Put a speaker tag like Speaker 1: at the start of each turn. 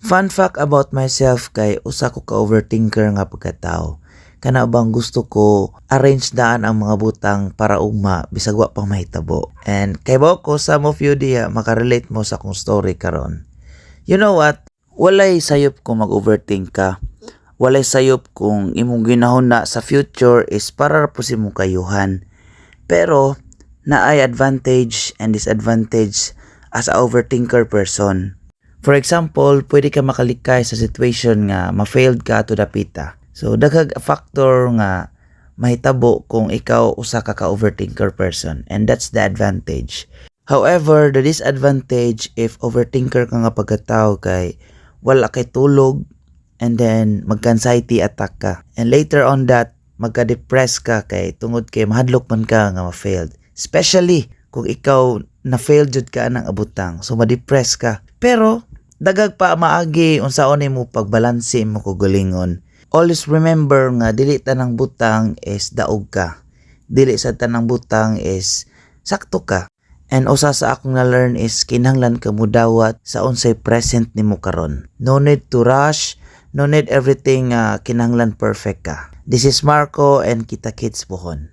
Speaker 1: Fun fact about myself kay usa ko ka overthinker nga pagkatao. Kana bang gusto ko arrange daan ang mga butang para ugma bisag wa pa mahitabo. And kay ko some of you diha makarelate mo sa akong story karon. You know what? Walay sayop kung mag-overthink ka. Walay sayop kung imong ginahuna sa future is para ra po sa imong kayuhan. Pero naay advantage and disadvantage as a overthinker person. For example, pwede ka makalikay sa situation nga ma-failed ka to dapita. So daghag factor nga mahitabo kung ikaw usa ka ka overthinker person, and that's the advantage. However, the disadvantage if overthinker ka nga pagkatao kay wala kay tulog and then magka-anxiety attack ka. And later on that, magka-depress ka kay tungod kay mahadlok man ka nga ma-failed. Especially kung ikaw na-failed jud ka anang abutang. So ma-depress ka. Pero daghag pa maagi unsaon nimo pagbalanse mo kaugalingon. Always remember nga dili tanang butang is daog ka. Dili sa tanang butang is sakto ka. And usa sa akong na-learn is kinahanglan ka mudawat sa unsay present nimo karon. No need to rush, no need everything kinahanglan perfect ka. This is Marco and kita kits pohon.